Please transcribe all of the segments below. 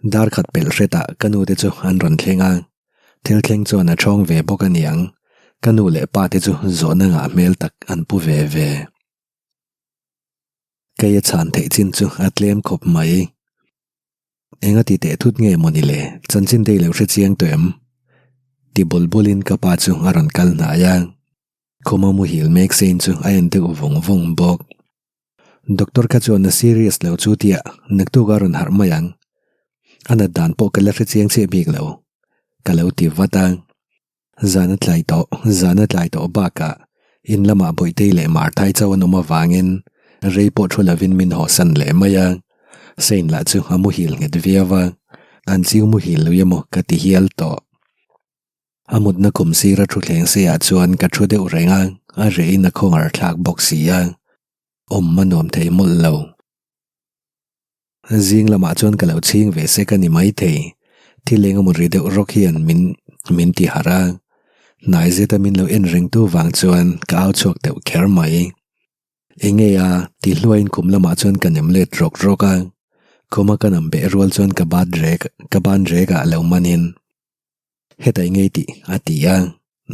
Dar khat pelh hretah ka nu te chu an rawn thleng a, thil thleng chuan a ṭhawng ve bawk a niang, ka nu leh pa te chu zawhna ngah hmel tak an pu ve ve. Kei a chhan theih chin chu a tlem khawp mai. Enga ti teh thut nge mawni le, chanchin te i lo hre chiang tawh em? Ti bul bulin ka pa chu a rawn kal hnai a, khuma muhil mek sein chu a en deuh vung vung bawk. Doctor kha chuan a serious lo chu tia naktuk a rawn harh mai ang. A nat dan pawh ka la hre chiang chiah bik lo, ka lo ti vat a. Zan a tlai tawh, zan a tlai tawh bakah in lamah Bawihtei leh Marthai chauh an awm avangin rei pawh thu lovin min hawsan leh mai a. Sein lah chu a muhil nghet viau a, an chiu muhil lui emaw ka ti hial tawh. A mutna kum sira thu thleng seiah chuan ka thu deuh reng a, a rehin a khawngar thlak bawk si a, awm a nuam thei mawlh lo. Zing lamah chuan ka lo chhing ve sek a ni maithei. Thil eng emaw ri deuh rawk hian min min ti harh a. Hnai zeta min lo en rengtu vang chuan ka au chhuak deuh kher mai. Enge a ti hluaiin kum lamah chuan ka nem let rawk rawk a. Khuma ka nam beh rual chuan ka bat rek ka ban rekah lo manin hetah enge tih a ti a.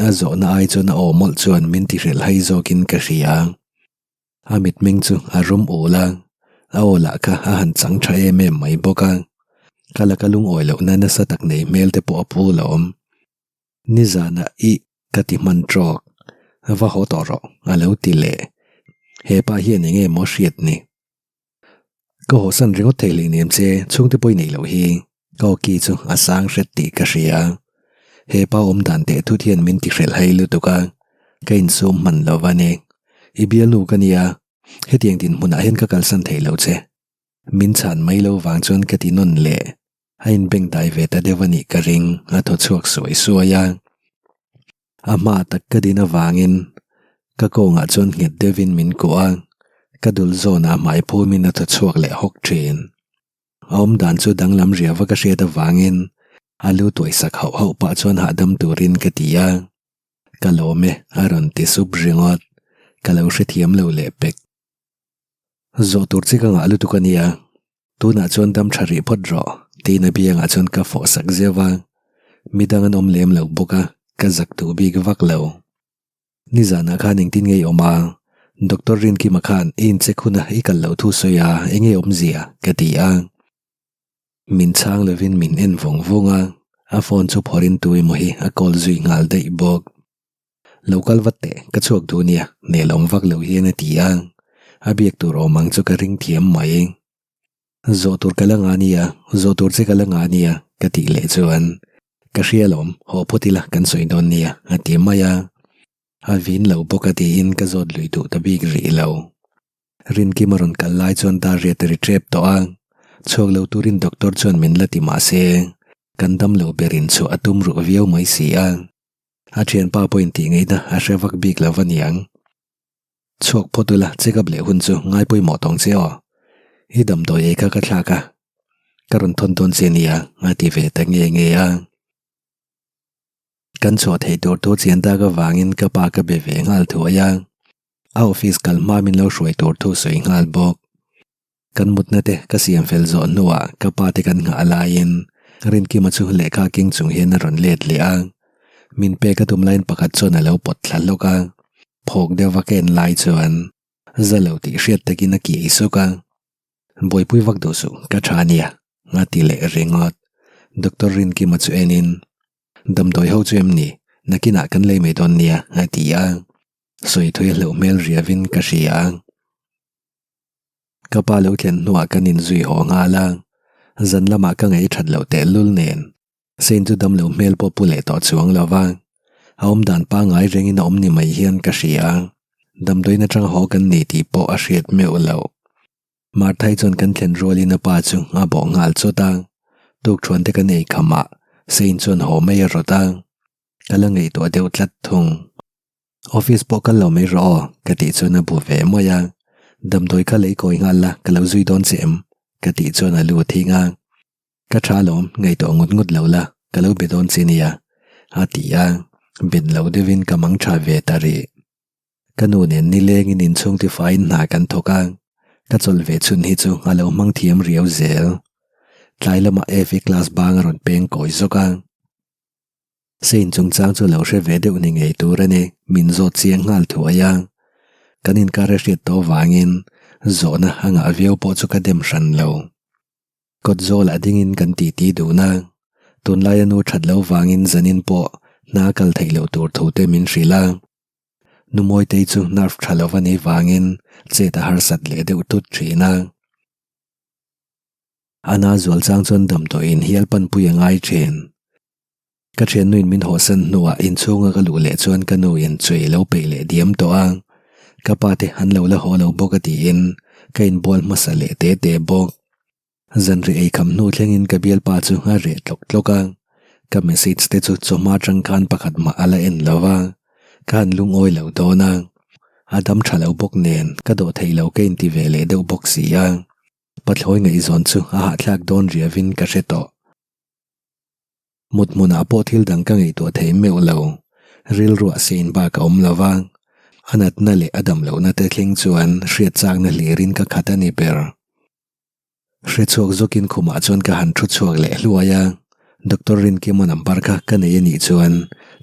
A zawhna ai chuan a aw mawlh chuan min ti hrilh hai zawkin ka hria. A mitmeng chu a rum ul a, a aw lah kha a han chang tha em em mai bawk a, ka laka lungawi lohna nasa tak nei hmel te pawh a pu lo awm. Nizanah i ka ti hman trawk, va haw tawh rawh a lo ti leh. Hepa hian eng nge maw hriat ni? Ka hawsan ringawt thei hleinem che chhungte pawh i neih loh hi, ka aw ki chu a sang hret tih ka hria. Hepa awm dan teh thut hian min ti hrelh hai lutuk a, ka insum hman lo va ni. I bialnu ka nia, hetiang dinhmunah hian ka kalsan thei lo che. Min chhan mai lo vang chuan ka ti nawn leh. A inbeng dai ve ta deuh a nih ka ring, a thaw chhuak suai suai a. A hma tak ka din avangin ka kawngah chuan nghet deuhin min kuah a, ka dul zawnah hmai phumin a thaw chhuak leh hawk thin. A awmdan chu danglam riauva ka hriat avangin a lu tuai sak hauh hauh pah chuan hahdam turin ka ti a, Ka lawm e a rawn ti sup ringawt, ka lo hrethiam lo leh pek. Zawh tur che ka ngah lutuk a nia, tunah chuan dam tha rih phawt rawh tiin a biangah chuan ka fawh sak zeuh a, midang an awm lem lo bawk a, ka zak duh bik vak lo. Nizanah khan engtin nge i awm a? Doctor Rinkima khan i incheck huna i kal loh thu sawi a, enge awmzia? ka ti a. Min chhang lovin min en vawng vawng a, a phone chu phawrhin tu emaw hi a call zui nghal daih bawk. Lo kal vat teh, ka chhuak duh nia, nelawm vak lo hian a ti a, a biak tur awm ang chu ka ring thiam mai. Zawh tur ka la nga nia, zawh tur che ka la nga nia, ka tih leh chuan, Ka hria lawm, haw phawt ila kan sawi dawn nia, a ti mai a. A vin lo bawk a tiin ka zawt lui duh ta bik rih lo. Rinkim a rawn kal lai chuan dar riat a ri tep tawh a, chhuak lo turin doctor chuan min la ti mah se, kan dam lo berin chhuah a tum ruh viau mai si a. A thianpa pawhin tih ngaihna a hre vak bik lo va niang. Chhuak phawt ula check up leh hun chu ngai pawimawh tawng che aw. I damdawi ei kha ka thlak a, ka rawn thawn dawn che nia a ti ve ta nge nge a. Kan chhuah theih tur thu chian tak avangin ka pa ka be ve nghal thuai a, a office kal hma min lo hruai tur thu sawi nghal bawk. Kan mutna te ka siam fel zawh hnuah ka pa te kan nghah laiin Rinkima chu lehkha keng chung hian a rawn let leh a, min pek a tum laiin pakhat chuan a lo pawt thla hlawk a, phawk deuh vak en lai chuan za lo tih hriat takin a kiai suk a, Buaipui vak duh suh, ka tha nia, a ti leh ringawt. Doctor Rinkima chu enin, Damdawi ho chu em ni? Nakinah kan lei mai dawn nia, a ti a, sawi thui a hlauh hmel riavin ka hria. Ka pa lo thlen hnuah kan inzui haw nghal a, zan lamah ka ngaih that loh tehlul nen Sein chu damlo hmel pawh pu leh tawh chuang lo va, a awm dan pangngai rengin a awm ni mai hian ka hria. Damdawiin atang haw kan ni tih pawh a hriat meuh loh. Marthai chuan kan thlen rualin a pa chu a bawh nghal chawt a, tukthuan te kan ei khamah Sein chuan haw mai a rawt a, ka la ngaihtuah deuh tlat thung. Office pawh kal lo mai rawh aw, ka tih chuan a bu ve mai a. Damdawi kha lei kawi nghal la, ka lo zui dawn che em? Ka tih chuan a lu a thing a. Ka tha alawm, ngaihtuah ngut ngut lo la, ka lo be dawn che nia, a ti a. Bet lo deuhin ka mang tha ve ta rih. Ka nu nen nilengin inchhung tifaiin hna kan thawk a, ka chawlh ve chhun hi chu a lo hmang thiam riau zel. Tlai lamah Evi class bang a rawn peng kawi zawk a. Sein chungchang chu lo hre ve deuh ni ngei tur a ni, min zawt chiang nghal thuai a. Kan inkar a hriat tawh vangin zawhna a ngah viau pawh chu ka dem hran lo. Kawt zawlah dingin kan titi dun a, tunlaia nu that lo vangin zanin pawh hna kal theih loh tur thu te min hrilh a. Nu Mawitei chu nerve tha lo va ni vangin chet a harsat leh deuh tut thin a. A na zual chang chuan damdawiin hial panpui a ngai thin. Ka thiannuin min hawhsan hnuah inchhunga ka luh leh chuan ka nu in chui lo peih leh diam tawh a, ka pa te an lo la haw lo bawk a tiin ka inbual hmasa leh te te bawk. Zanri eikham hnu thlengin ka bialpa chu a reh tlawk tlawk a, ka message te chu chawhma atang khan pakhat mah a la en lo a, ka han lungawi lo dawn a, a dam tha lo bawk nen ka dawh thei lo ka inti ve leh deuh bawk si a. Pathlawi ngaihzawn chu a hahthlak dawn riavin ka hre tawh. Mut hmunah pawh thil dang ka ngaihtuah thei meuh lo. Rilruah sein bak a awm lo va, a natna leh a dam lohna te thleng chuan hriat chakna hlirin ka khat a ni ber. Hre chhuak zawkin khumah chuan ka han thu chhuak leh hluai a, Doctor Rinkima number kha ka nei a nih chuan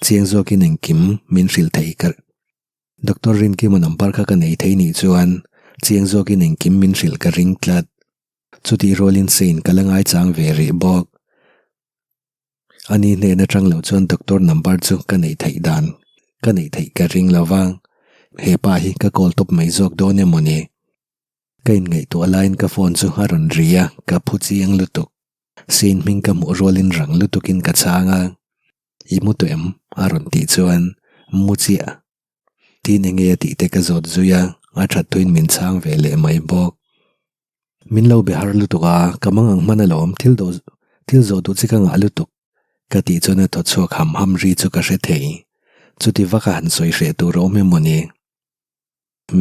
chiang zawkin engkim min hrilh thei ka Doctor Rinkima number kha ka nei thei nih chuan chiang zawkin engkim min hrilh ka ring tlat. Chutih rualin Sein ka la ngaichang ve rih bawk. Ani hnen atang lo chuan doctor number chu ka neih theih dan ka neih theih ka ring lo va, he pa hi ka call tawp mai zawk dawn emaw ni? Ka inngaihtuah laiin ka phone chu a rawn ri a, ka phu chiang lutuk. Sein hming ka hmuh rualin rang lutukin ka chhang a. I mu tawh em? a rawn tih chuan mu chiah tin enge a tih te ka zawt zui a, a that thuin min chhang ve leh mai bawk. Min lo be har lutuk a, ka mang ang hman alawm thil dawh thil zawh duh chi ka ngah lutuk ka tih chuan a thaw chhuak ham ham ri chu ka hre thei. Chuti vaka han sawi hreh tur a awm em maw ni?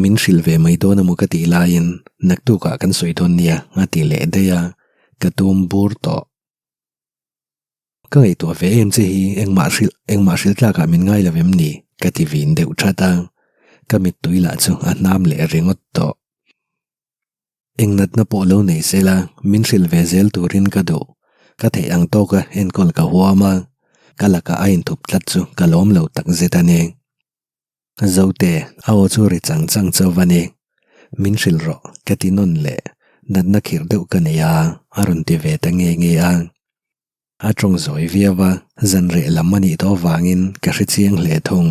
Min hrilh ve mai dawn emaw ka tih laiin naktukah kan sawi dawn nia a ti leh daih a, ka tum bur tawh. Ka ngaihtuah ve em che hi engmah hrilh engmah hrilh tlakah min ngai lo em ni? ka ti vin deuh that a, ka mittui lah chu a hnam leh ringawt tawh. Eng natna pawh lo nei se la, min hrilh ve zel turin ka duh. Ka theih ang tawka enkawl ka huam a, ka lakah a inthup tlat chu ka lawm lo takzet a ni. Zote, a aw chu ri chang chang chauh a ni. Min hrilh rawh, ka ti nawn leh. Natna khirh deuh ka nei a, a rawn ti ve ta nge nge a. A tawng zawi viau a, zan reh lam a nih tawh avangin ka hre chiang hle thung.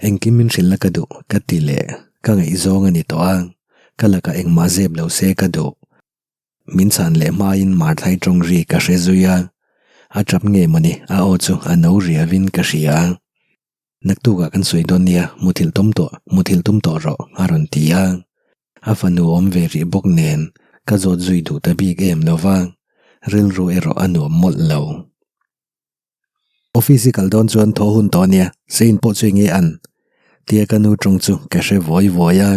Engkim min hrilh la ka duh, ka ti leh. Ka ngaihzawng a ni tawh a, ka lakah engmah zep lo se ka duh. Min chhan leh hmain Marthlai tawng ri ka hre zui a, a tap nge mawni a aw chu a no riavin ka hria. Naktukah kan sawi dawn nia, muthilh tum tawh, muthilh tum tawh rawh, a rawn ti a. A fanu awm ve rih bawk nen ka zawt zui duh ta bik em lo va, rilru erawh a nuam mawlh lo. Office i kal dawn chuan thaw hun tawh nia, Sein pawh chu enge an? Tia ka nu tawng chu ka hre vawi vawi a,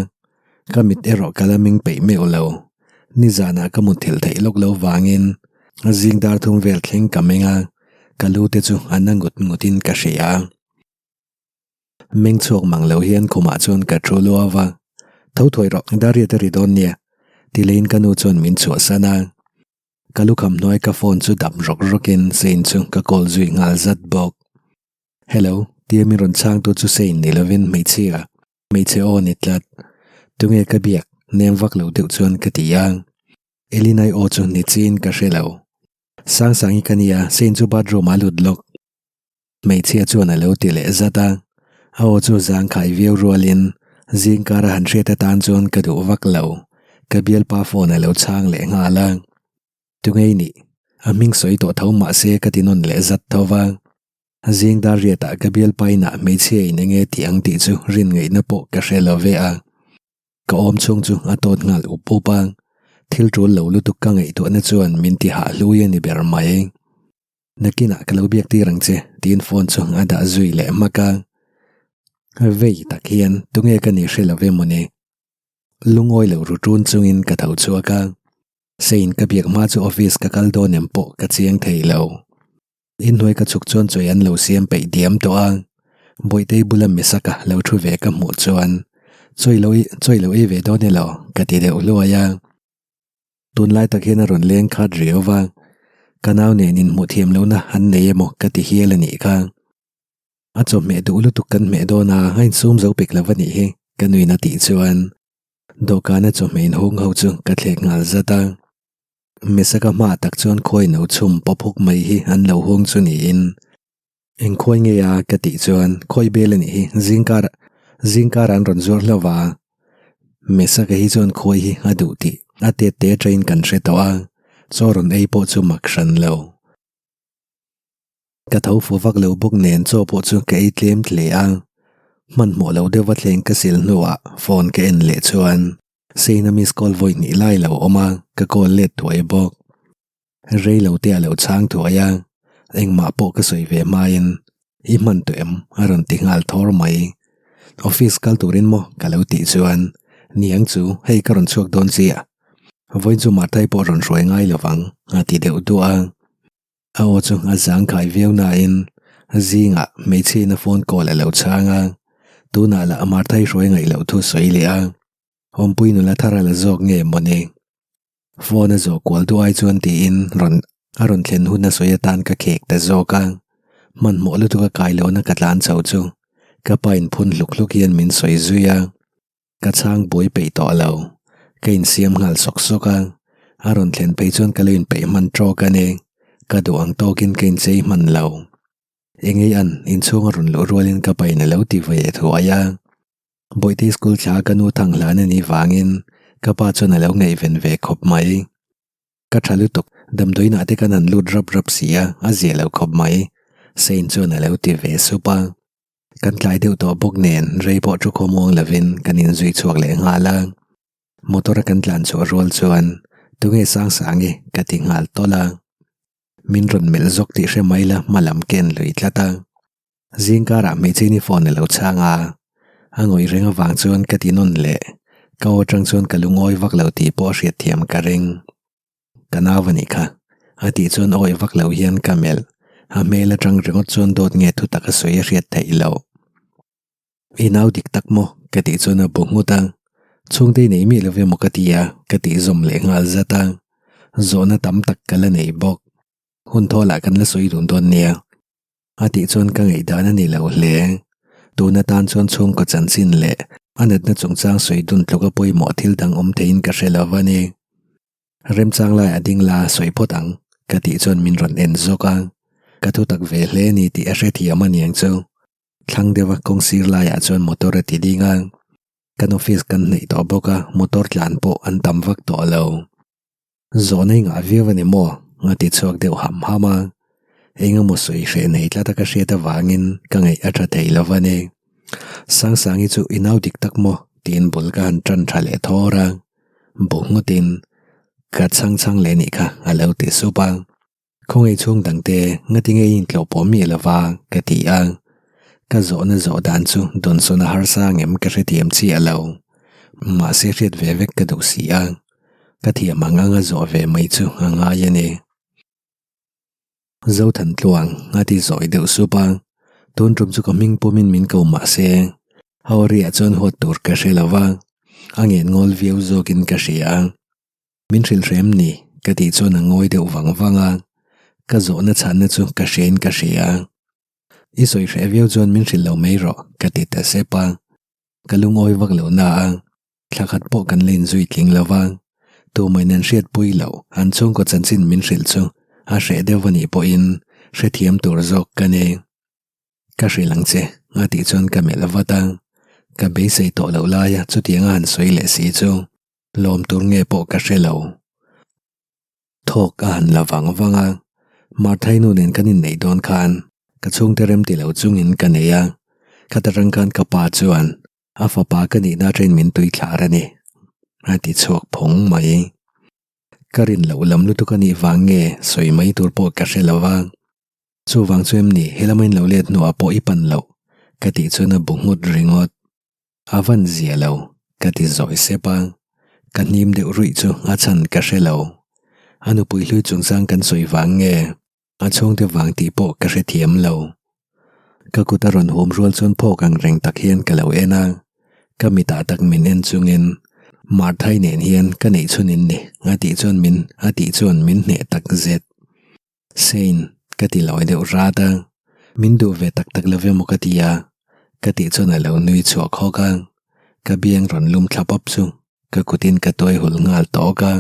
ka mit erawh ka la ming peih meuh lo. Nizanah ka muthilh theih lawk lo vangin zing dar thum vel thleng ka meng a, Ka lu te chu a na ngut ngut in ka hria. Meng chhuak mang lo hian khumah chuan ka thu luau a, Tho thuai rawh, Dariat a ri dawn nia, ti leiin ka nu chuan min chhuahsan a. Ka lukham hnuai ka phone chu dap rawk rawk in Sein chu ka call zui nghal zat bawk. Hello, tia min rawn chhangtu chu Sein ni lovin hmeichhia, hmeichhe aw ni tlat. Tunge ka biak, nem vak lo deuh chuan ka ti a. Elinai aw chu ni chiin ka hre lo. Sangsangi ka nia, Sein chu bathroom ah lut lawk. Hmeichhia chuan a lo ti leh zat a, a aw chu zangkhai viau rualin zingkar a han hriat atan chuan ka duh vak lo, ka bialpa phone a lo chhang leh nghal a. Tunge i nih? A hming sawi tawh tho mah se ka ti nawn leh zat tho va. Zing dar riatah ka bialpa inah hmeichhia in enge tih ang tih chu rin ngaihna pawh ka hre lo ve a. Ka awm chhung chu a tawt nghal up up a, thil tul lo lutuk ka ngaihtuahna chuan min ti hah hlui a ni ber mai. Nakinah ka lo biak tir ang che tiin phone chu a dah zui leh hmak a. Vei tak hian tunge ka ni hre lo ve mawni. Lungawi lo ru ṭun chungin ka tho chhuak a, Sein ka biak hma chu office ka kal dawn em pawh ka chiang thei lo. Inhnuai ka chhuk chuan chawi an lo siam peih diam tawh a, Bawihtei bula Misaka lo thu ve ka hmuh chuan chawi lo chawi lo ei ve dawn elaw ka ti deuh hluai a. Tunlai tak hian a rawn leng khat riau va, ka nau nen inhmuh thiam lohna an nei emaw ka ti hial a nih kha. A chawhmeh duh lutuk kan hmeh dawn a, a insum zo pek lo a nih hi, ka nuin a tih chuan dawhkana chawhmeh inhung ho chu ka thlek nghal zat a. Mesaka hmaah tak chuan khuai no chhum pawp huk mai hi an lo hung chu niin Eng khuai nge a? ka tih chuan khuai bel a nih hi, zingkar zingkar an rawn zuar hlauh a. Mesaka hi chuan khuai hi a duh tih a tet te aṭangin kan hre tawh a, chaw rawn ei pawh chu mak hran lo. Ka tho fu vak lo bawk nen chaw pawh chu ka ei tlem hle a, hmanhmawh lo deuha thleng ka sil hnuah phone ka en leh chuan Seina miss call vawi hnih lai lo awm a, ka call let thuai bawk. Rei lo te a lo chhang thuai a, engmah pawh ka sawi ve hmain i hman tawh em a rawn ti nghal thawr mai. Office kal turin maw ka lo tih chuan niang chu hei ka rawn chhuak dawn chiah. Vawiin chu Marthai pawh rawn hruai ngai lovang a ti deuh duah a. A aw chu a zangkhai viau nain zingah hmeichhiain a phone call a lo chhang a, tunah lah Marthai hruai ngaih loh thu sawi leh a, awmpui nula thar a la zawk nge mawni. Phone a zawh kual duh ai chuan tiin rawn a rawn thlen hun a sawi atan ka khek ta zawk a, hmanhmawh lutuk a kai lohna ka tlan chho chu ka pa in phun hluk hluk hian min sawi zui a, ka chhang buai peih tawh lo, ka insiam nghal sawk sawk a, a rawn thlen phei chuan ka lo inpeih hman tawk a ni, ka duh ang tawkin ka inchei hman lo. Engei an inchhung a rawn luh rualin ka pa in a lo ti ve thuai a. Bawihtei school thla ka nu thang hlan a nih vangin ka pa chuan a lo ngaihven ve khawp mai. Ka tha lutuk, damdawiinah te kan han lut rap rap si a, a zia lo khawp mai, Sein chuan a lo ti ve sup a. Kan tlai deuh tawh bawk nen rei pawh thu khawmuang lovin kan inzui chhuak leh nghal a. Motor a kan tlan chhuah rual chuan tunge Sangsangi ka ti nghal tawlh a. Min rawn melh zawk tih hre mai la hma lam ken lui tlat a. Zingkarah hmeichhe ni phone a lo chhang a, a ngawih reng avang chuan ka ti nawn leh, ka aw atang chuan ka lungawi vak lo tih pawh a hriat thiam ka ring. Ka nau a nih kha, a tih chuan awih vak lo hian ka melh, a hmel atang ringawt chuan dawt nge thu tak a sawi a hriat theih loh. I nau dik tak maw? ka tih chuan a bu nghut a, chhungte i nei miah lo ve maw ka ti a, ka tih zawm leh nghal zat a, zawhna tam tak ka la nei bawk. Hun thawlah kan la sawi dun dawn nia. A tih chuan ka ngaihdan a ni lo hle. Tun atan chuan chhungkaw chanchin leh a natna chungchang sawi dun tluka pawimawh thil dang awm theiin ka hre lo a ni. Remchang laiah ding la sawi phawt ang ka tih chuan min rawn en zawk a. Ka thutak ve hle a ni tih a hrethiam a niang chu. Thlang deuha kawng sir laiah chuan motor a ti ding a. Kan office kan hnaih tawh bawk a, motor tlan pawh an tam vak tawh lo. Zawhna i ngah viau a ni maw? a ti chhuak deuh ham ham a. Eng emaw sawi hreh nei tlat a ka hriat avangin ka ngaih a tha thei lo va ni. Sangsangi chu i nau dik tak maw? tiin bul ka han tan tha leh thawr a. Bu ngawtin ka chhang chhang leh nih kha a lo ti sup a. Khawngaih chhung dangte ngati nge i intlawh pawh miah lova ka ti a. Ka zawhna zawh dan chu dawnsawn a harsa ngem ka hrethiam chiah lo. Mahse hriat ve vek ka duh si a. Ka thiam ang anga zawh ve mai chu a ngai a ni. Zothan tluang a ti zawi deuh sup a, tun tum chu ka hming pumin min ko mah se, a aw riah chuan huat tur ka hre lo va, a ngen ngawl viau zawkin ka hria a. Min hrilh hrem ni ka tih chuan a ngawi deuh vang vang a, ka zawhna chhanna chu ka hriain ka hria. I sawi hreh viau chuan min hrilh lo mai rawh ka ti ta sep a, ka lungawi vak lo na a. Thla khat pawh kan la inzui tling lo va, tumahin an hriatpui loh an chhungkaw chanchin min hrilh chu a hreh deuh a nih pawhin hrethiam tur zawk ka ni. Ka hrilh ang che a tih chuan ka melh vat a, ka beisei tawh loh laia chutiang a han sawi leh si chu lawm tur nge pawh ka hre lo. Thawk a han la vang vang a, Marthai nu nen kan inneih dawn khan ka chhungte remti lo chungin ka nei a, khata rang khan ka pa chuan A fapa ka nihna atangin min tui thlar a ni, a ti chhuak phawng mai. Ka rin loh lam lutuk a nih vang nge sawi mai tur pawh ka hre lo va. Chuvang chu em ni helama in lo let hnuah pawh i pan loh ka tih chuan a bu nghut ringawt. A van zia lo ka ti zawi sep a, ka hnim deuh ruih chu a chhan ka hre lo. A nupui hlui chungchang kan sawi vang nge A chhungte vang tih pawh ka hrethiam lo. Ka kut a rawn hum rual chuan phawk ang reng tak hian ka lo en a, ka mitah tak min en chungin. Marthai nen hian ka neih chhun in ni a tih chuan min a tih chuan min hneh tak zet. Sein, ka ti lawi deuh rat a, min duh ve tak tak lo emaw ka ti a, ka tih chuan a lo nui chhuak hawk a, ka biang rawn lum thla pawp chu ka kutin ka tuai hul nghal tawk a.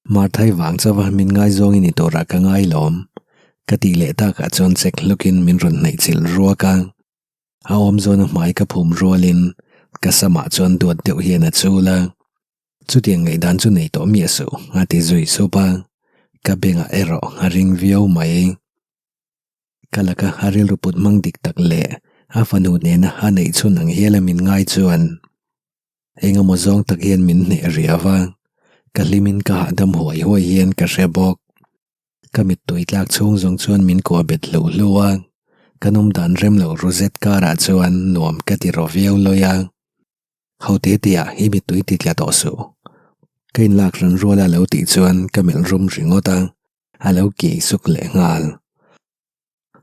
Marthai vang chauha min ngaizawng i ni turah ka ngai lawm, ka tih leh takah chuan chek hlukin min rawn hnaih chilh ruak a. A awm zawna hmai ka phum rualin ka samah chuan duat deuh hian a chul a. Chutiang ngaihdan chu nei tawh miah suh, a ti zui sup a, ka bengah erawh a ring viau mai. Ka laka a rilru put hmang dik tak leh a fanu nena a neih chhun ang hiala min ngai chuan eng emaw zawng tak hian min hneh riau a, ka hlimin ka hahdam huai huai hian ka hre bawk. Ka mittui tlak chhung zawng chuan min kuah bet hluh hluh a, ka nawm dan rem loh ru zet karah chuan nuam ka ti ro viau lawi a. Ho te te ah i mittui ti tla tawh suh. Ka inlak ran rual a lo tih chuan ka melh rum ringawt a, a lo kiai suk leh nghal.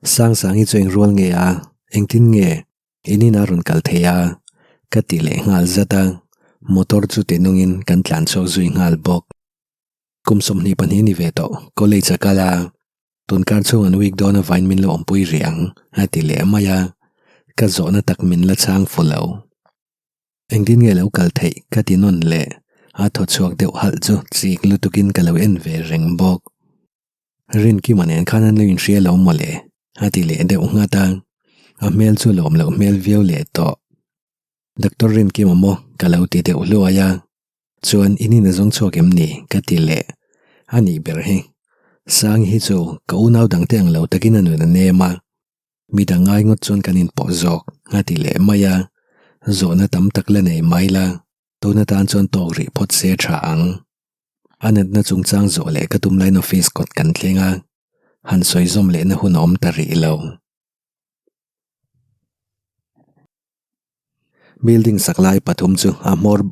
Sangsangi chu eng rual nge a, engtin nge in inah rawn kal thei a? Ka ti leh nghal zat a, motor chu ti nungin kan tlan chhuak zui nghal bawk. Kum 22 ni ve tawh, college a kal a. Tunkar chhung an week dawn avain min lo awmpui rih ang, a ti leh mai a, ka zawhna tak min la chhang fu lo. Engtin nge lo kal theih ka ti nawn leh, a thaw chhuak deuh halh chu chik lutukin ka lo en ve reng bawk. Rinkima nen khan an lo inhria lo mawle, a ti leh deuh nghat a, a hmel chu lawm loh hmel viau leh tawh. Doctor Rinkima maw ka lo ti deuh hluai a. Chuan in in a zawng chhuak em ni? ka ti leh. A nih ber hi. Sangi hi chu ka unau dangte ang lo takin a nun a nem a. Midang ngai ngawt chuan kan inpawh zawk a ti leh mai a. Zawhna tam tak la nei mai la, tun atan chuan tawk rih phawt se tha ang. A natna chungchang zawh leh ka tum laiin office kawt kan thleng a, han sawi zawm lehna hun a awm ta rih lo. Building sak lai pathum chu a hmawr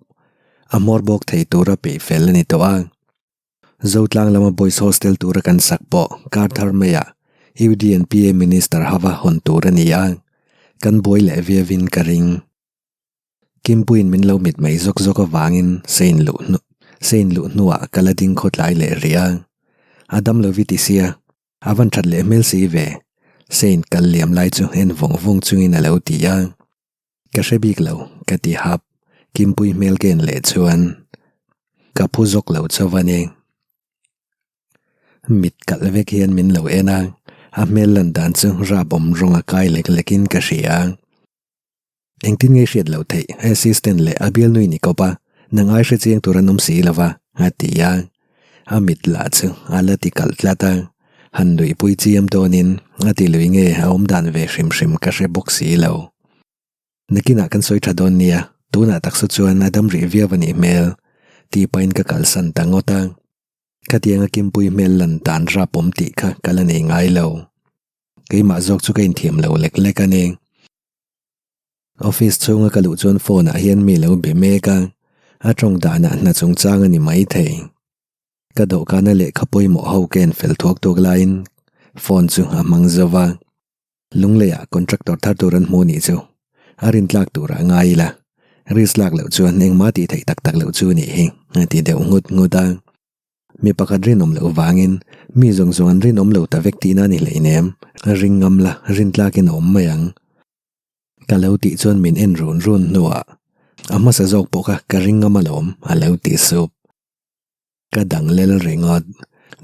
a hmawr bawk thei tura peih fel a ni tawh a. Zotlang lama Boys Hostel tura kan sak pawh kar thar maiah UDNPA Minister hava hawn tur a ni a, kan buai leh viauin ka ring. Kimpuiin min lo mit mai zawk zawk avangin sein luh hnu sein luh hnuah ka la ding khawtlai leh rih a. A dam lo vi ti sia. A van that leh hmel si ve, Saint kal liam lai chu en vawng vawng chungin a lo ti a. Ka hre bik lo, ka ti hap, Kimpui hmel ka en leh chuan ka phu zawk lo chauh a ni. Mit kalh vek hian min lo en a, a hmel lan dan chu rap awm rawng a kai lek lekin ka hria. Engtin nge hriat loh theih assistant leh a bialnui ni kawp a, nang ai hre chiang tur an awm si lo va, a ti a. A mit lah chu a la ti kalh tlat a, han nuihpui chiam dawnin a ti lui nge a awm dan ve hrim hrim ka hre bawk si lo. Nakinah kan sawi tha dawn nia, tunah taksa chuan a dam rih viau a nih hmel, tih pahin ka kalsan ta ngawt a. Khatianga Kimpui hmel lan dan rap awm tih kha ka la nei ngai lo. Keimah zawk chu ka inthiam lo lek lek a ni. Office chhunga ka luh chuan phone ah hian mi lo be mek a, a tawng danah hna chungchang a ni mai thei. Ka dawhkana lehkha pawimawh ho ka en fel thuak thuak laiin phone chu a hmang zo va, Lungleiah contractor thar tur an hmu nih chu a rintlak turah ngai ila, risk lak loh chuan engmah tih theih tak tak loh chu nih hi a ti deuh nghut nghut a. Mi pakhat rinawm loh vangin mi zawng zawng an rinawm lo ta vek tihna a ni hleinem, ring ngam la, rintlakin a awm mai ang. Ka lo tih chuan min en run run hnuah a hmasa zawk pawh kha ka ring ngam alawm a lo ti sup. Ka dang lel ringawt,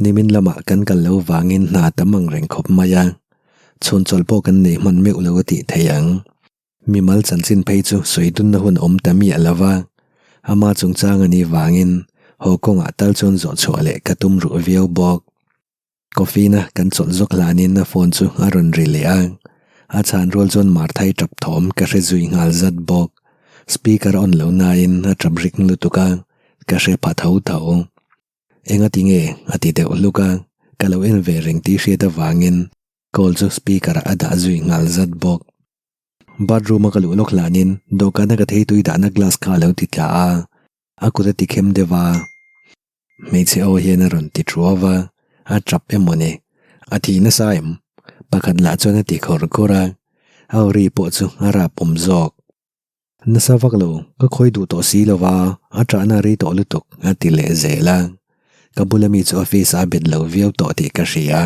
nimin lamah kan kal lo vangin hna tam ang reng khawp mai a, chhun chawlh pawh kan nei hman meuh lo a tih theih ang. Mimal chanchin phei chu sawi dunna hun awm ta miah lo va, ama chungchang a nih vangin haw kawngah tal chuan zawh chhuah leh ka tum ruh viau bawk. Coffee na kan chawlh zawk hlanin a phone chu a rawn ri leh a, a chhan rual chuan Marthai tap thawm ka hre zui nghal zat bawk. Speaker on lo nain a tap rik lutuk a, ka hre pha tho tho. Enga ti nge? a ti deuh hluk a, ka lo en ve reng tih hriat avangin call chu speaker ah a dah zui nghal zat bawk. Bathroom a ka luh lawk hlanin dawhkana ka theitui dahna glass kha a lo ti tla a, a kut a ti khem deuh a. Hmeichhe aw hian a rawn ti thuau a, a tap emaw ni? A thi nasa em? Pakhat lah chuan a ti khawr khawr a, a aw ri pawh chu a rap awm zawk. Nasa vak lo, ka khawi duh tawh si lo va, a ṭahna a rei tawh lutuk, a ti leh zel a. Ka bula mi chu office ah a bet lo viau tawh tih ka hria.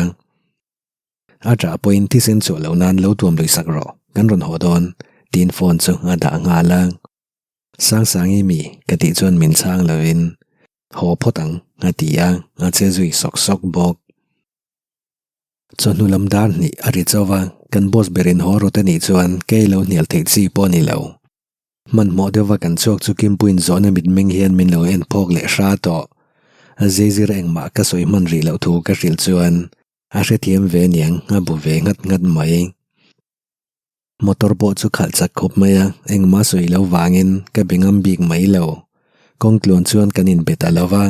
A ṭah pawhin thisen chhuah loh nan lo tuam lui sak rawh, kan rawn haw dawn, tiin phone chu a dah nghal a. Sangsangi mi ka tih chuan min chhang lovin, Haw phawt ang, a ti a, a che zui sawk sawk bawk. Chawhnu lam dar hnih a ri chauh a, kan boss berin haw rawt a nih chuan kei lo hnial theih chi pawh a ni lo. Hmanhmawh deuhva kan chhuak chu Kimpuiin zawhna mitmeng hian min lo en phawk leh hra tawh. A zeizir engmah ka sawi hman rih loh thu ka hrilh chuan a hrethiam ve niang a bu ve nghat nghat mai. Motor pawh chu khalh chak khawp mai a, engmah sawi lo vangin ka be ngam bik mai lo. Kawng tluan chuan kan inbe ta lo va.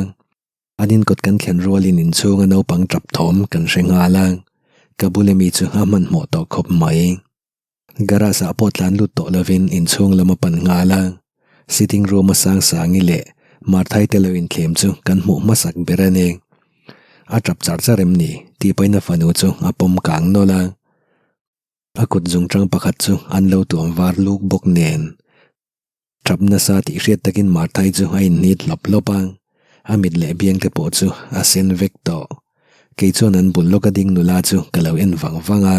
An inkawt kan thlen rualin inchhunga naupang tap thawm kan hre nghal a, ka bula mi chu a hmanhmawh tawh khawp mai. Garage ah pawh tlan lut tawh lovin inchhung lam a pan nghal a, sitting room a Sangsangi leh Marthai te lo inthlem chu kan hmuh hmasak ber a ni. A tap char char em ni tih pahin a fanu chu a pawm kang nawlh a, a kut zungtang pakhat chu an lo tuam var luk bawk nen. Tap nasa tih hriat takin Marthai chu a inhnit hlawp hlawp a, a mit leh biang te pawh chu a sen vek tawh. Kei chuan an bul lawka ding nula chu ka lo en vang vang a,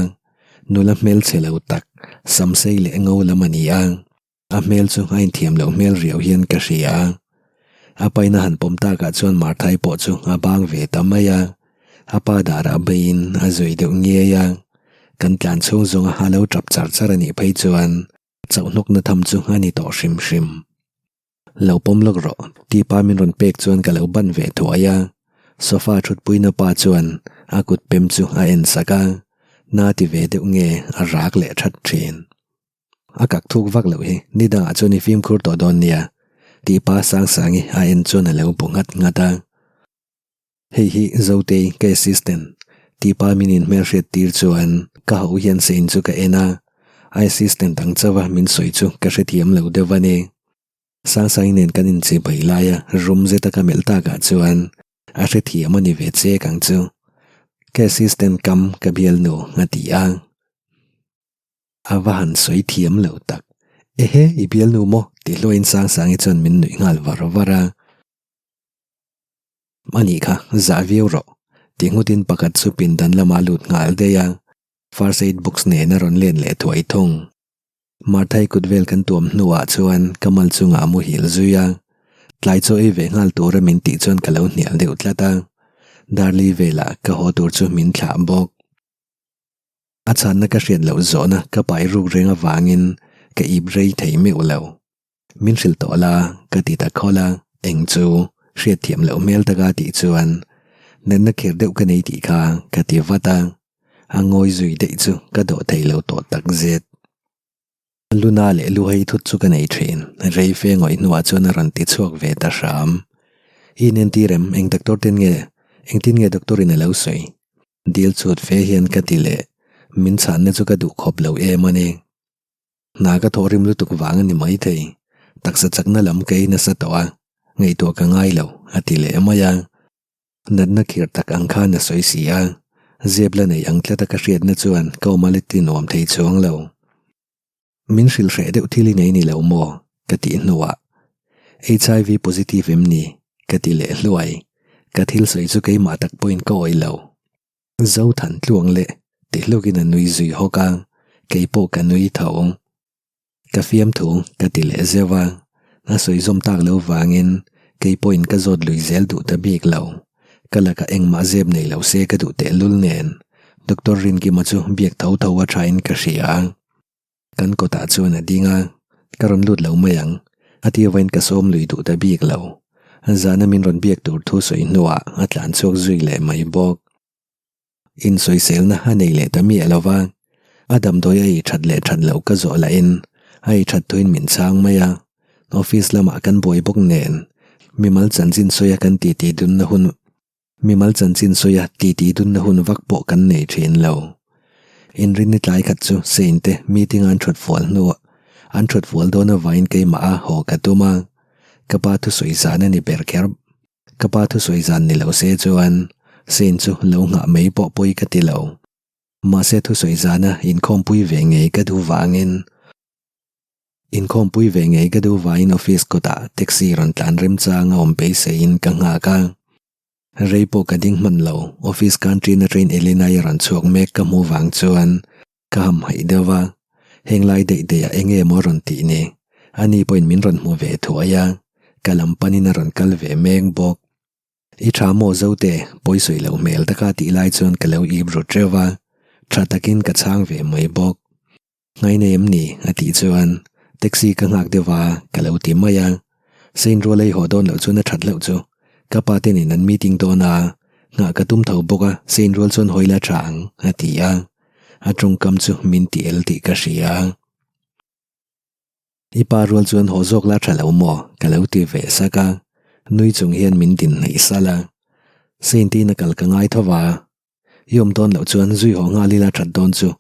nula hmelchhe lo tak, samsei leh ngo lam a ni a, a hmel chu a inthiam loh hmel riau hian ka hria. A paina han pawm takah chuan Marthai pawh chu a bang ve ta mai a, a pa darah beiin a zui deuh ngei a, kan tlan chhung zawnga a lo tap char char a nih phei chuan Chauhnawkna tham chu a ni tawh hrim hrim. Lo pawm lawk rawh, tih pa min rawn pek chuan ka lo ban ve thuai a. Sofa thutpuina pa chuan a kut pem chu a en sak a, na ti ve deuh nge a rak leh that thin. A kak thuk vak loh hi ni dangah chuan i fimkhur tawh dawn nia, tih pa Sangsangi a en chuan a lo bu nghat nghat a. Hei hi Zotei ka assistant tih pa min inhmelhriat tir chuan ka ho hian sein chu ka en a, a assistant ang chauha min sawi chu ka hrethiam lo deuh a ni. Sangsangi nen kan inchibai laia rum zeta ka melh takah chuan a hrethiam a ni ve chek ang chu. Ka assistant kam ka bialnu a ti a. A va han sawi thiam lo tak. Ehe i bialnu maw? tih hluain Sangsangi chuan min nuih nghal var var a. A nih kha, zah viau rawh, ti nghutin pakhat chu pindan lamah lut nghal daih a, first aid box nen a rawn len leh thuai thung. Marthai kut vel kan tuam hnuah chuan ka mal chungah a muhil zui a, tlai chaw ei ve nghal tura min tih chuan ka lo hnial deuh tlat a, Darli velah ka haw tur chu min thlah bawk. A chhanna ka hriat loh zawhna ka pai ruk reng avangin ka ip rei thei meuh lo. Min hrilh tawh la, ka ti ta khawl a, eng chu hriatthiam loh hmel taka tih chuan natna kher deuh ka nei tih kha ka ti vat a, a ngawi zui daih chu ka dawh thei lo tawh tak zet. Luna leh Luhei thut chu ka nei thin, rei fe ngawih hnuah chuan a rawn ti chhuak ve ta hram. I inentir em, eng doctor ten nge, engtin nge doctor in a lo sawi? Dil chhut fe hian ka ti leh, min chhanna chu ka duh khawp lo em a ni. Hna ka thawh rim lutuk vang a ni maithei. Taksa chakna lam ka ei nasa tawh a, ngaihtuah ka ngai lo, a ti leh mai a. Natna khirh tak ang khan a sawi si a, zep la nei ang tlata ka hriatna chuan ka awm a la ti nuam thei chuang lo. Min hrilh hreh deuh thil i nei ni lo maw? ka tih hnuah, HIV positive em ni? ka ti leh hluai. Ka thil sawi chu keimah tak pawhin ka awih lo. Zo than tluang leh ti hlukin a nui zui hawk a, kei pawh ka nui tho. Ka fiamthu ka ti leh zeuh a, a sawi zawm tak lo vangin kei pawhin ka zawt lui zel duh ta bik lo. Ka lakah engmah zep nei lo se ka duh tehlul nen Doctor Rinkima chu biak tho tho a thain ka hria. Kan kawtah chuan a ding a, ka rawn lut lo mai ang, a ti avain ka sawm lui duh ta bik lo. Zana min rawn biak tur thu sawi hnuah a tlan chhuak zui leh mai bawk. Insawiselna a nei leh ta miah lo va, a damdawi a ei that leh that loh ka zawh lahin a ei that thuin min chhang mai a, office lamah kan buai bawk nen mimal chanchin sawia kan titi dunna hun Mimal chanchin sawia titi dunna hun vak pawh kan nei thin lo. Inrinni tlai khat chu Sein te meeting an thut fual hnuah an thut fual dawn avain keimah a haw ka tum a, ka pa thusawi zan a ni ber kher. Ka pa thusawi zan ni lo se chuan Sein chu lo nghah mai pawh pawi ka ti lo. Mahse thusawi zana inkhawmpui ve ngei ka duh vangin. Inkhawmpui ve ngei ka duh vaiin office kawtah taxi rawn tlan remchang a awm beiseiin ka nghak a. Rei pawh ka ding hman lo, office canteen atangin Elena-i a rawn chhuak mek ka hmuh vang chuan ka hamhaih deuh a. Heng lai daih daih ah enge maw a rawn tih ni? Ani pawhin min rawn hmu ve thuai a, ka lam panin a rawn kal ve mek bawk. I tha maw Zote, pawi sawi loh hmel taka tih lai chuan ka lo ip ru teuh a, tha takin ka chhang ve mai bawk. Ngaina em ni? a tih chuan taxi ka nghak deuh a, ka lo ti mai a. Saint rual ei haw dawn loh chuan a that loh chu. Ka pa te nen an meeting dawn a, nghah ka tum tho bawk a, Saint rual chuan hawi la tha ang, a ti a. A tawngkam chu min ti el tih ka hria. I pa rual chuan haw zawk la tha lo maw? ka lo ti ve sak a, nui chung hian min din hnaih salh a. Saint in a kal ka ngai tho va, i awm dawn loh chuan zui haw nghal ila that dawn chu.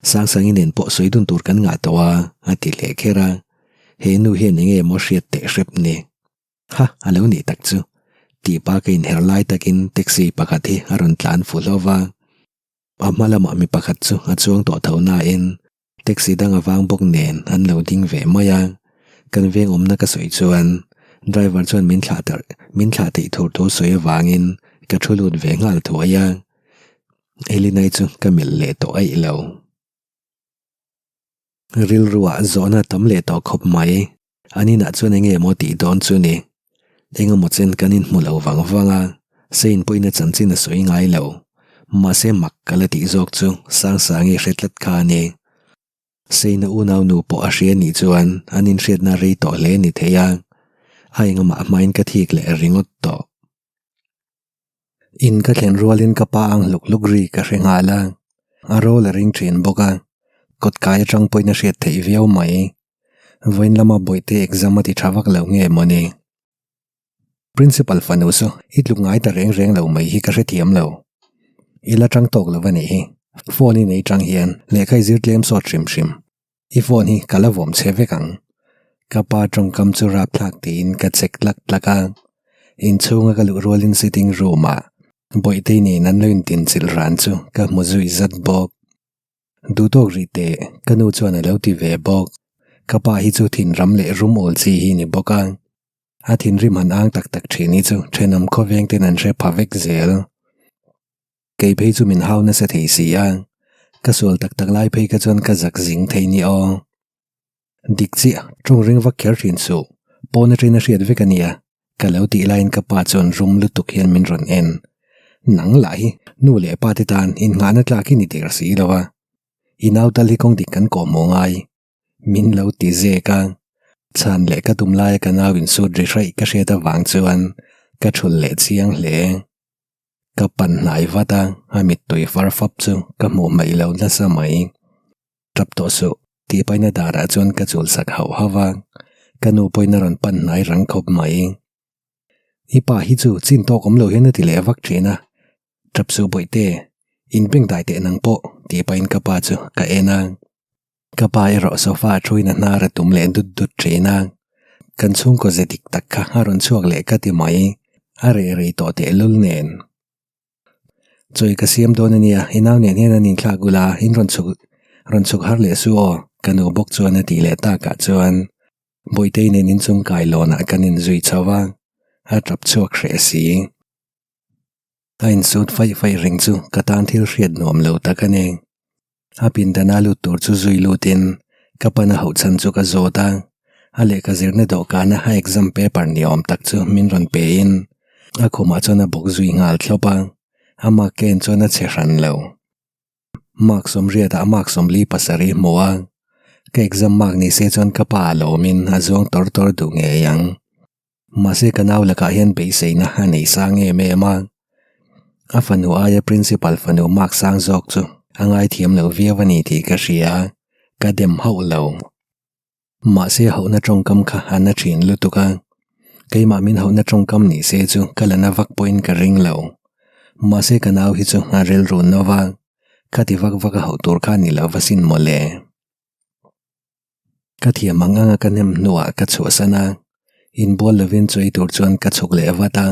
Sangsangi nen pawh sawi dun tur kan ngah tawh a, a ti leh kher a. He nu hian eng nge maw hriat teh hrep ni? Ha, a lo nih tak chu. Tih pa ka inher lai takin taxi pakhat hi a rawn tlan fu hlauh va. A hma lamah mi pakhat chu a chuang tawh tho nain taxi dang avang bawk nen an lo ding ve mai a. Kan veng awmna ka sawi chuan driver chuan min thlah tarh min thlah theih tur thu sawi avangin ka thu lut ve nghal thuai a. Elinai chu ka melh leh tawh aih lo. Rilruah zawhna tam leh tawh khawp mai. An inah chuan eng nge maw tih dawn chu ni. Engemaw chen kan inhmu lo vang vang a, Sein pawhin a chanchin a sawi ngai lo. Mahse mak ka la tih zawk chu Sangsangi hre tlat kha a ni. Seina unau nu pawh a hria nih chuan an inhriatna rei tawh hle ni thei a, a engamah hmain ka thik leh ringawt tawh. In ka thlen rualin ka pa ang hluk hluk ri ka hre nghal a, a rawl a ring thin bawk a, kawt kai atang pawhin a hriat theih viau mai. Vawiin lama bawihte exam a ti tha vak lo nge mawni? Principal fanu chu i tluk ngai ta reng reng lo mai hi ka hrethiam lo. I la tang tawk lo a nih hi, phone i nei tang hian lehkha i zir tlem sawt hrim hrim. I phone hi ka la vawm che vek ang. Ka pa tawngkam chu rapthlak tiin ka check tlak tlak a. Inchhunga ka luh rualin sitting room ah Bawihtei nen an lo intinchilh ran chu ka hmu zui zat bawk. Duhtawk rih teh ka nu chuan a lo ti ve bawk. Ka pa hi chu thinram leh rum awl chi hi ni bawk a. A thinrim han ang tak tak thin hi chu thenawm khawveng ten an hre pha vek zel. Kei phei chu min hau nasa thei si a, ka sual tak tak lai phei kha chuan ka zak zing thei ni aw. Dik chiah, tawng ring vak kher thin suh, pawn atangin a hriat vek a nia, ka lo tih laiin ka pa chuan rum lutuk hian min rawn en. Nang lah hi nu leh pa te tan innghahna tlak i ni der si lo a, i nau tal hi kawng dik kan kawh hmuh ngai. Min lo ti zek a, chhan leh ka tum laia ka nau insut ri hraih ka hriat avang chuan ka thulh leh chiang hle. Ka pan hnai vat a, a mittui far fap chu ka hmuh hmaih lo nasa mai. Tap tawh suh, tih paina darah chuan ka chul sak hauh hauh a, ka nu pawhin a rawn pan hnai rang khawp mai. I pa hi chu chin tawk awm lo hian a ti leh vak thin a, tap suh bawihte, in beng dai teh nang pawh, tih pahin ka pa chu ka en a. Ka pa erawh sofa a thuin a hnar a tum leh dut dut thin a, kan chhungkaw ze dik tak kha a rawn chhuak leh ka ti mai, a reh rei tawh tehlul nen. Chawi ka siam dawn a nia, i nau nen hian an inthlak ula, in rawn chhuk rawn chhuk har leh su aw, ka nu bawk chuan a tih leh takah chuan Bawihtei nen inchung kailawnah kan inzui chho a, a tap chhuak hreh si. A insut faih faih reng chu ka tan thil hriat nuam lo tak a ni. A pindana lut tur chu zui lutin ka pana hauh chhan chu ka zawt a, a lehkha zirna dawhkana a exam paper ni awm tak chu min rawn pein a khumah chuan a bawk zui nghal thlawp a, a mark ka en chuan a chhe hran lo. Mark sawmriatah mark 47 hmu a, ka exam mark ni se chuan ka pa a lawmin a zuang tawr tawr duh ngei ang. Mahse ka nau lakah hian beiseina a nei sang em em a, a fanu aia principal fanu mark sang zawk chu a ngaithiam lo viau a ni tih ka hria, ka dem hauh lo. Mahse hauhna tawngkam kha a na thin lutuk a, keimah min hauhna tawngkam ni se chu ka la na vak pawhin ka ring lo. Mahse ka nau hi chu a rilru no va, khati vak vak a hauh tur kha ni lo va sin mawle. Ka thiam ang anga ka hnem hnuah ka chhuahsan a, inbual lovin chu ei tur chuan ka chhuk leh vat a.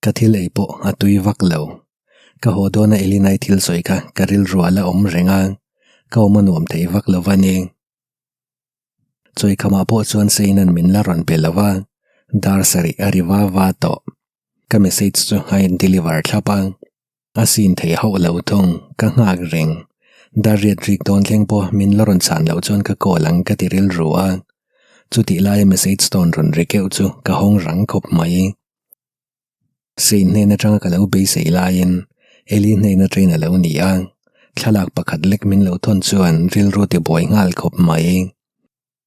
Ka thil ei pawh a tui vak lo. Ka haw dawna Elinai thil sawi kha ka rilru a la awm reng a, ka awm a nuam thei vak lo va ni. Chawikhamah pawh chuan Seina'n min la rawn pe lo va, dar sarih a ri va va tawh. Ka message chu a in deliver thlap a, a sin thei hauh lo thung, ka nghak reng. Dar riat rik dawn thleng pawh min la rawn chhan loh chuan ka call ang ka ti rilru a. Chutih laia message tawn rawn ri keuh chu ka hawng rang khawp mai. Sein hnen atanga ka lo beisei laiin Eli hnen atangin a lo ni a, thlalak pakhat lek min lo thawn chuan rilru ti buai nghal khawp mai.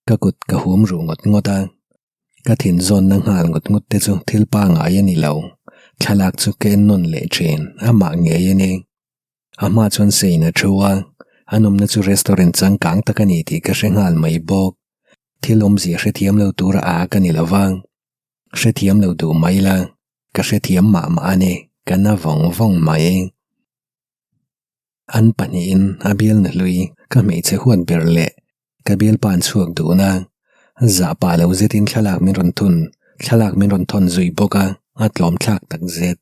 Ka kut ka hum ruh ngawt ngawt a, ka thin zawnna nghal ngawt ngawt te chu thil pangai a ni lo. Thlalak chu ka en nawn leh thin, amah ngei a ni. A hma chuan Sein a thu a, a nawmna chu restaurant changkang tak a ni tih ka hre nghal mai bawk. Thil awmzia hrethiam lo tura a ka ni lo va. Hrethiam lo duh mai la, ka hrethiam mah mah a ni, ka na vawng vawng mai. An pahnihin a bialna hlui ka hmeichhe huat ber leh ka bialpa an chhuak dun a, zah pah lo zetin thlalak min rawn thun, thlalak min rawn thawn zui bawk a, a tlawm thlak tak zet.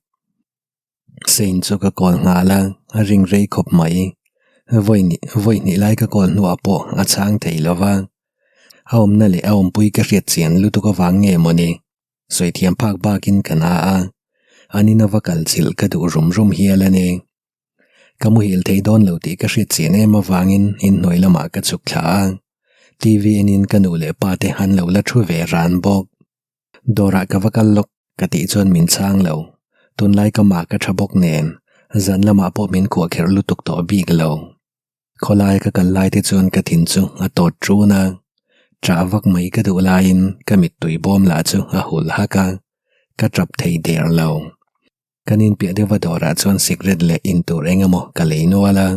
Sein chu ka call nghal a, a ring rei khawp mai. Vawi vawi hnih lai ka call hnuah pawh a chhang thei lo va. A awmna leh a awmpui ka hriat chian lutuk avang nge mawni? Sawi thiam phak bakin ka na a, an in ava kal chilh ka duh rum rum hial a ni. Ka muhil thei dawn lo tih ka hriat chian em avangin inhnuai lamah ka chhuk thla a, TV enin ka nu leh pa te an lo la thu ve ran bawk. Dawrah ka va kal lawk ka tih chuan min chhang lo. Tunlai ka mah ka tha bawk nen zan lamah pawh min kuah kherh lutuk tawh bik lo. Khawlai ka kal lai te chuan ka thin chu a tawt ṭun a, ṭah vak mai ka duh laiin ka mittui bawm lah chu a hul hak a, ka ṭap thei der lo. Kan inpiah deuh a dawrah chuan sikret leh intur eng emaw ka lei nual a,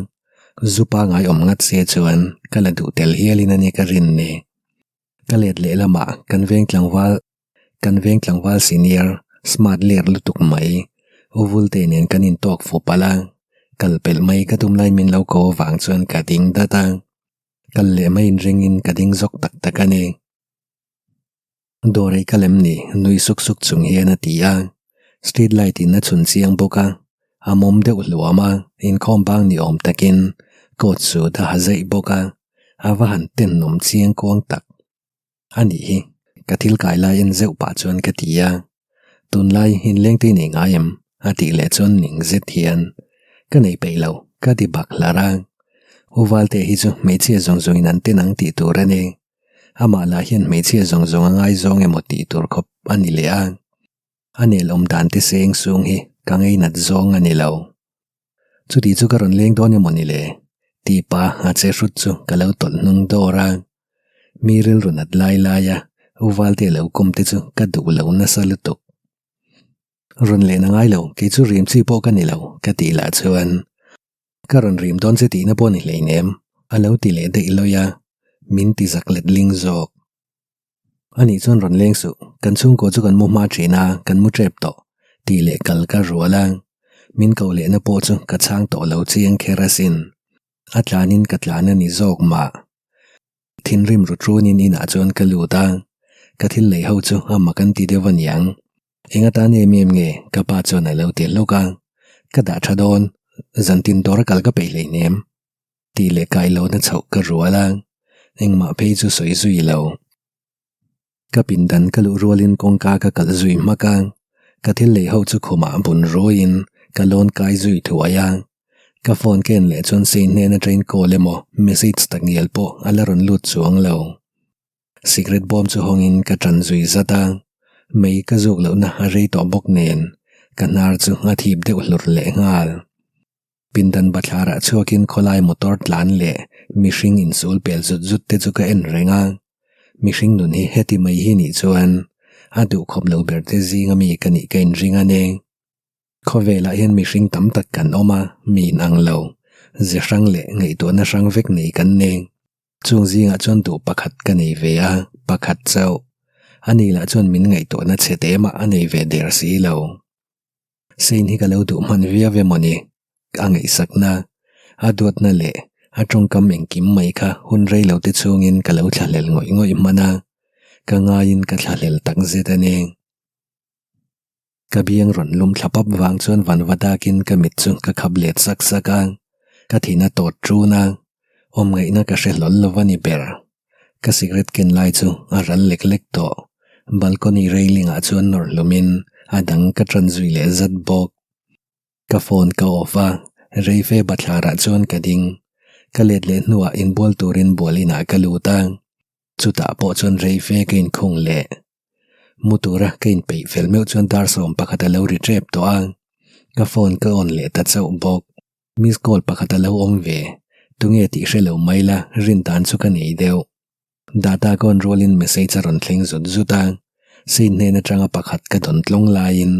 zu pangai awm ngat se chuan ka la duh tel hialin a ni ka rin ni. Ka let leh lamah kan veng tlangval kan veng tlangval senior smart ler lutuk mai U Vulte nen kan intawk fu palh a, kal pelh mai ka tum lai min lo ko avang chuan ka ding dat a, kal leh mai inringin ka ding zawk tak tak a ni. Dawr ei ka lem ni nui suk suk chung hian a ti a, street light in a chhun chiang bawk a, a mawm deuh hluam a, inkhawm bang ni awm takin coat suit a ha zaih bawk a. A va han tenawm chiang kuang tak a nih hi, ka thil kai lai en zeuh pah chuan ka ti a, tunlai inleng te i nei ngai em? a tih leh chuan ning zet hian ka nei peih lo ka ti bak hlar a, U Valte hi chu hmeichhia zawng zawngin an ten ang tih tur a ni, amah lah hian hmeichhia zawng zawng a ngaizawng emaw tih tur khawp a ni leh a, a nelawm dan te seng sung hi ka ngeinat zawng a ni lo. Chuti chu ka rawn leng dawn emaw ni le? Tih pa a che hrut chu ka lo tawlh hnung dawr a. Mi rilru nat lai lai a U Valte lo kawm te chu ka duh lo nasa lutuk. Rawn len a ngai lo, kei chu rim chi pawh ka ni lo ka tih lah chuan ka rawn rim dawn che tihna pawh ni hleinem a lo ti leh daih lawi a, min ti zak let ling zawk. Anih chuan rawn leng suh, kan chhungkaw chu kan mu hma thin a, kan mu tep tawh, tih leh kal ka rual a. Min ko lehna pawh chu ka chhang tawh lo chiang kher asin. A tlanin ka tlan a ni zawk mah. Thinrim ru trunin inah chuan ka lut a, ka thil lei ho chu a mak an ti deuh aniang. Eng atan em em nge ka pa chuan a lo ti hlawk a, ka dah tha dawn, zantin dawr a kal ka peih hleinem. Tih leh kai lohna chhoh ka rual a, engmah phei chu sawi zui lo. Ka pindan ka luh rualin kawngka ka kalh zui hmak a, ka thil lei ho chu khumah bun ruaiin ka lawn kai zui thuai a. Ka phone ka en leh chuan Sein hnen atangin call emaw message takngial pawh a la rawn lut chuang lo. Cigarette bawm chu hawngin ka tan zui zat a, mei ka zuk lohna a rei tawh bawk nen ka hnar chu a thip deuh hlur lehnghal. Pindan bathlarah chhuakin khawlai motor tlan leh mihring insul pel zut zut te chu ka en reng a, mihring nun hi heti mai hi nih chuan a duhkhawp lo ber te zinga mi ka nih ka inring a ni. Khawvelah hian mihring tam tak kan awm a, mi inang lo, ze hrang leh ngaihtuahna hrang vek nei kan ni. Chung zingah chuan duh pakhat ka nei ve a, pakhat chauh. Ani lah chuan min ngaihtuahna chhe te mah a nei ve der si lo. Sein hi ka lo duh hman viau emaw ni? A ngaihsakna, a duatna leh a tawngkam engkim mai kha hun rei lo te chhungin ka lo thlahlel ngawih ngawih hman a, ka ngaiin ka thlahlel tak zet a ni. Ka biang rawn lum thla pap vang chuan vanva dakin ka mit chu ka khap let sak sak a, ka thin a tawt ṭun a, awm ngaihna ka hre hlawl lo a ni ber. Ka cigarette ken lai chu a ral lek lek tawh. Balcony railing ah chuan nawr hlawmin a dang ka tan zui leh zat bawk. Ka phone ka off a, reife bathlar ah chuan ka ding. Ka let leh hnuah inbual turin bual inah ka lut a, chutah pawh chuan reife ka inkhung leh. Mu tura ka inpeih fel meuh chuan dar 11 a lo ri tep tawh a, ka phone ka on leh ta chauh bawk. Miss call pakhat a lo awm ve, tunge tih hre lo mai la rin dan chu ka nei deuh. Data ka on rualin message a rawn thleng zut zut a, Sein hnen atanga pakhat ka dawn tlawng laiin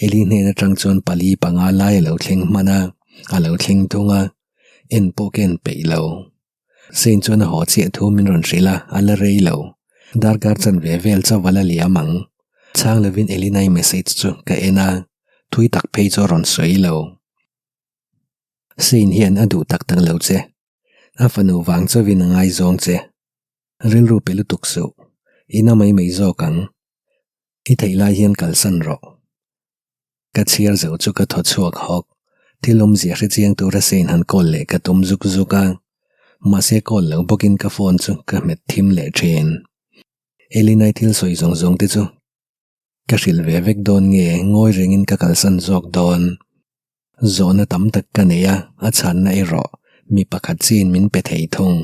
Eli hnen atang chuan pali panga lai a lo thleng hman a, a lo thleng thung a, en pawh ka en peih lo. Sein chuan a haw chiah thu min rawn hrilh a, a la rei lo. Darkar chanve vel chauh a la liam ang. Chhang lovin Elinai message chu ka en a, thui tak phei chu a rawn sawi lo. Sein hian a duh tak tak lo che. A fanu vang chauhin a ngaizawng che. Rilru pe lutuk suh. I na mai mai zawk ang. I theih lai hian kalsan rawh. Ka chhiar zo chu ka thaw chhuak hawk. Thil awmzia hre chiang tura Sein han call leh ka tum zuk zuk a. Mahse call lo bawkin ka phone chu ka hmet thim leh thin. Elinai thil sawi zawng zawng te chu Ka hrilh ve vek dawn nge ngawi rengin ka kalsan zawk dawn. Zawhna tam tak ka nei a, a chhanna erawh mi pakhat chiin min pe thei thung.